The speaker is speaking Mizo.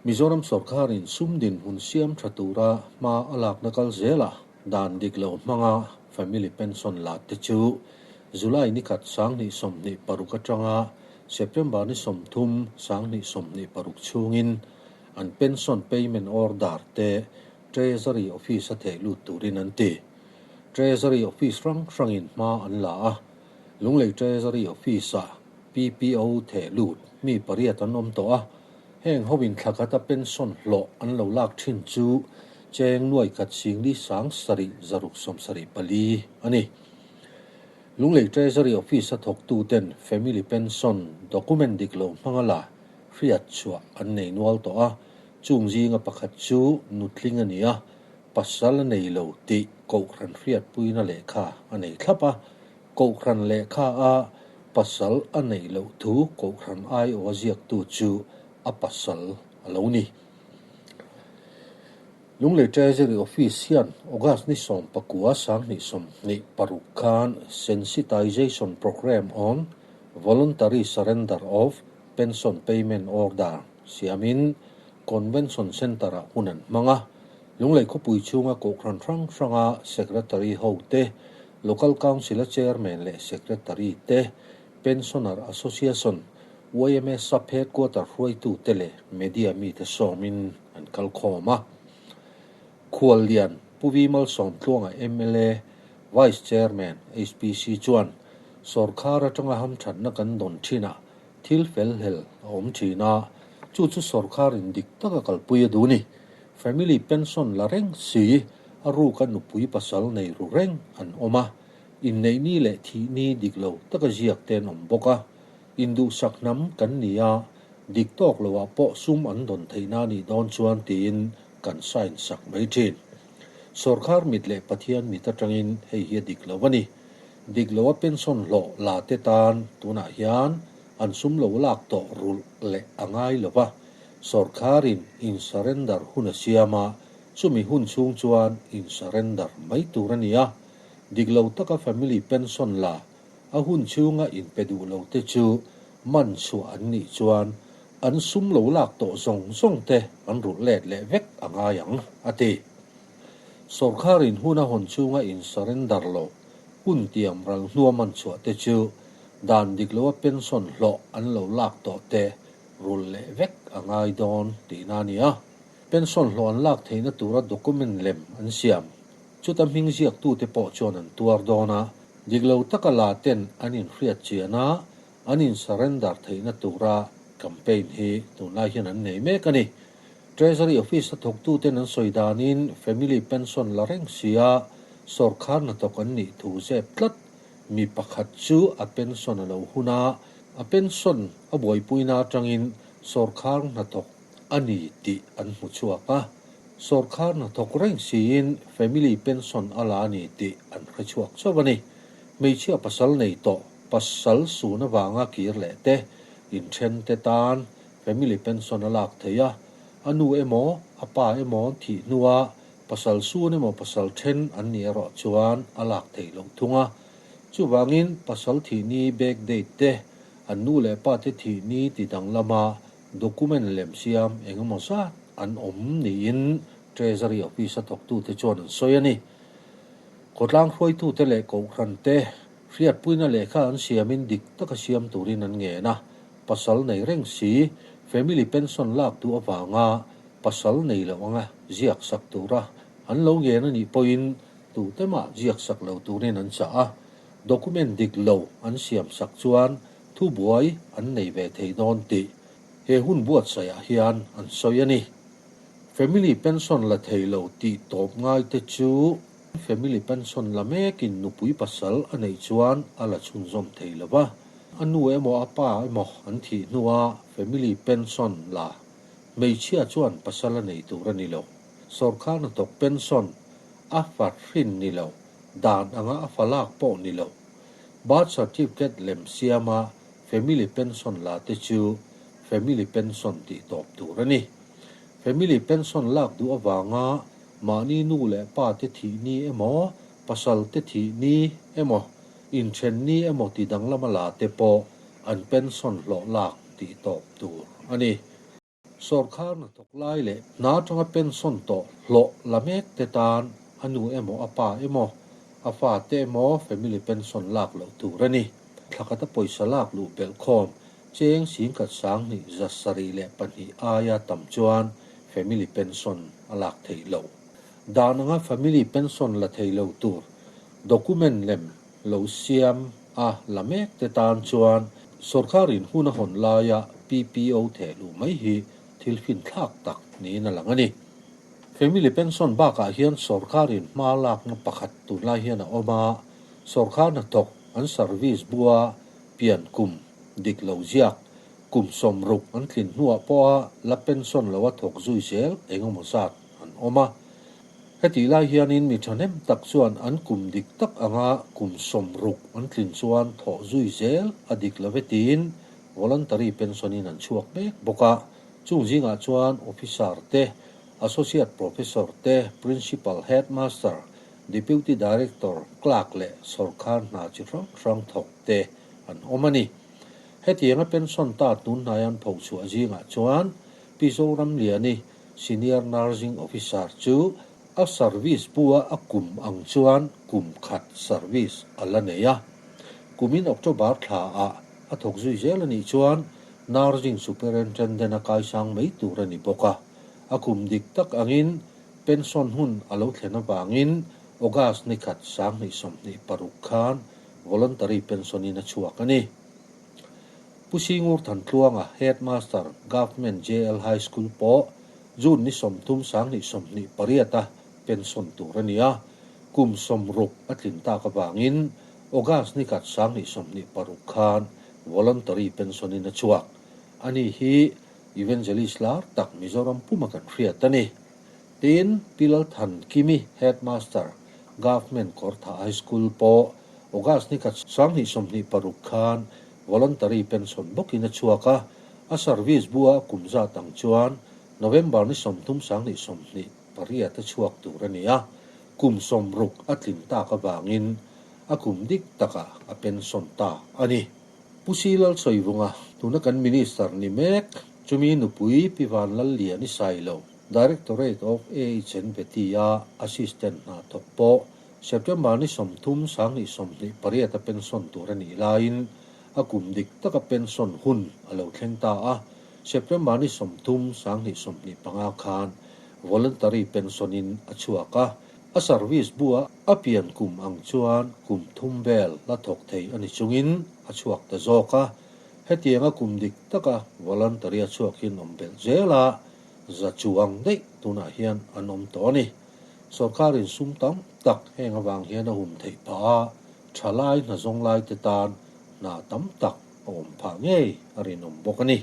Mizoram sawrkarin sum dinhmun siam tha tura hma a lakna kal zelah dan dik lo hmanga family pension la te chu July ni khat 2026 atanga September ni 30 2026 chhungin an pension payment order te Treasury Office a theh lut turin an ti. Treasury Office hrang hrangin hma an la a, Lunglei Treasury Office-ah PPO theh lut mi pariat an awm tawh a, heng hoin thla khata pension hlawh an lo lak thin chu cheng nuai khat singli sang sarih zaruk sawmsarih pali a ni. Lunglei Treasury Office-a thawktuten Family Pension document dik lo hmanga la hriat chhuah an nei nual tawh a, chung zinga pakhat chu nutling a ni a, pasal a nei lo tih Kohhran hriatpuina lehkha a nei thlap a, Kohhran lehkha a pasal a neih loh thu Kohhran aiawha ziaktu chu a pasal a lo ni. Lunglei Treasury Office hian August ni 19 2026 khan Sensitization Programme on Voluntary Surrender of Pension Payment Order siamin Convention Centre-ah hun an hmang a. Lunglei khawpui chhunga Kohhran hrang hranga Secretary ho te, Local Council-a Chairman leh Secretary te, Pensioner Association, yma Sub Headquarter hruaitu te leh Media mite sawmin an kal khawm a. Khuallian Pu Vi Malsawmtluanga mla, Vice Chairman, HPC chuan sawrkhar atanga hamthatna kan dawn thinah Thil fel hlel a awm thin a, chu chu sawrkharin dik taka kalpui a duh ni. Family pension la reng si, a ruka nupui pasal nei ru reng an awm a, inneih ni leh thih ni dik lo taka ziak te an awm bawk a. Induhsak hnam kan ni a, dik tawk loah pawh sum an dawn theihna a nih dawn chuan tiin kan sign sak mai thin. Sawrkhar mit leh Pathian mit atangin hei hi a dik lo a ni. Dik loa pension hlawh la te tan tunah hian an sum lo lak tawh rulh leh a ngai lo va, sawrkharin in surrender hun a siam a, chumi hun chhung chuan in surrender mai tur a ni a. Dik lo taka family pension la a hun chhunga in pe duh lo te chu man chhuah an nih chuan an sum lo lak tawh zawng zawng te an rulh let leh vek a ngai ang, a ti. Sawrkharin hun a hawn chhunga in surrender lo hun tiam ral hnua man chhuah te chu dan dik loa pension hlawh an lo lak tawh te rul leh vek a ngai dawn tihna a ni a. Pension hlawh an lak theihna tura document lem an siam. Chuta hming ziaktute pawh chuan an tuar dawn a, dik lo taka la ten an inhriat chian a, an in surrender theihna tura campaign hi tunlai hian an nei mek a ni. Treasury Office a thawktuten an sawi danin family pension la reng sia sawrkhar hnathawk an nih thu zep tlat. Mi pakhat chu a pension a lo hun a, a pension a buaipuina atangin sawrkhar hnathawk a ni tih an hmu chhuak a. Sawrkhar hnathawk reng siin family pension a la a ni tih an hre chhuak chauh a ni. Hmeichhia pasal nei tawh pasal sun avanga kir leh te, inthen te tan Family pension a lak theih a, a nu emaw a pa emaw thih hnua pasal sun emaw pasal then an nih erawh chuan a lak theih loh thung a. Chuvangin pasal thih ni back date te, an nu leh pa te thih ni ti danglama document lem siam eng emaw zat an awm niin Treasury Office a thawktute chuan an sawi a ni. Khawtlang hruaitute leh kohhran te hriatpuina lehkha an siamin dik taka siam turin an ngen a. Pasal nei reng si, family pension lak duh avanga pasal nei loh anga ziak sak tura an lo ngen a nih pawhin tute mah ziak sak lo turin an chah a, document dik lo an siam sak chuan thubuai an nei ve thei dawn tih he hun buatsaihah hian an sawi a ni. Family pension la thei lo tih tawp ngai te chu family pension la mekin nupui pasal a neih chuan a la chhunzawm thei lo va. A nu emaw a pa emaw an thih hnua family pension la hmeichhia chuan pasal a nei tur a ni lo. Sawrkar hnathawk pension a fa hrin ni lo, dan anga a fa lak pawh ni lo. Birth certificate lem siama family pension la te chu family pension tih tawp tur a ni. Family pension lak duh avanga mahni nu leh pa te thih ni emaw pasal te thih ni emaw Inthen ni emaw ti danglama la te pawh an pension hlawh lak tih tawp tur a ni. Sawrkhar hnathawk lai leh hna atanga pension tawh hlawh la mek te tan a nu emaw a pa emaw a fa te emaw family pension lak loh tur a ni. Thlakhat a pawisa lak luh belh khawm cheng singkhat sanghnih 702 aia tam chuan family pension a lak theih loh. Dan anga family pension la thei lo tur document lem lo siam a la mek te tan chuan sawrkharin hun a hawn laia PPO theh luh mai hi thil finthlak tak niin a lang a ni. Family pension bakah hian sawrkharin hma lakna pakhat tunlai hian a awm a, sawrkhar hnathawk an service bua pian kum dik lo ziak kum 60 an tlin hnuah pawha la pension lo a thawk zui zel engemaw zat an awm a. Hetih lai hianin mi thahnem tak chuan an kum dik tak anga kum 60 an tlin chuan thawh zui zel a dik lo ve tiin voluntary pension in an chhuak mek bawk a. Chung zingah chuan officer te, associate professor te, principal, headmaster, deputy director, clerk leh sawrkhar hna chi hrang hrang thawk te an awm a ni. Hetianga pension ta tunhnai an phochhuah zingah chuan Pi Zoramliani Senior Nursing Officer chu a service bua a kum ang chuan kum khat service a la nei a. Kumin October thla ah a thawk zui zel a nih chuan Nursing Superintendent a kaisang mai tur a ni bawk a. A kum dik tak angin pension hun a lo thlen avangin August ni khat 2026 khan voluntary pension in a chhuak a ni. Pu Singur Thantluanga, Headmaster, Government JL High School pawh June ni 30 2028 a pension tur a ni a, kum 60 a tlin tak avangin August ni khat 2026 khan voluntary pension in a chhuak. Ani hi Evangelist lar tak Mizoram puma kan hriat a ni. Tin, Pi Lalthankimi, Headmaster, Government Kawrtha High School pawh August ni khat 2026 khan voluntary pension bawkin a chhuak a, a service bua a kum zat ang chuan November ni 30 2028 a chhuak tur a ni a, kum 60 a tlin tak avangin a kum dik takah a pension ta a ni. Pu Silal Sawivunga, tuna kan Minister ni mek, chumi nupui Pi Vanlallian i sai lo, Directorate of AHN Beti-a Assistant hna thawk pawh September ni 30 2028 a pension tur a nih laiin a kum dik taka pension hun a lo thleng ta a, September ni 30 2025 khan voluntary pension in a chhuak a, a service bua a pian kum ang chuan kum thum vel la thawk thei a ni chungin a chhuak ta zawk a, hetianga kum dik taka voluntary a chhuak hin awm belh zel a, za chuang daih tunah hian an awm tawh a ni. Sawrkarin sum tam tak heng avang hian a hum theih phah a, thalai hna zawng lai te tan hna tam tak a awm phah ngei a rinawm bawk a ni.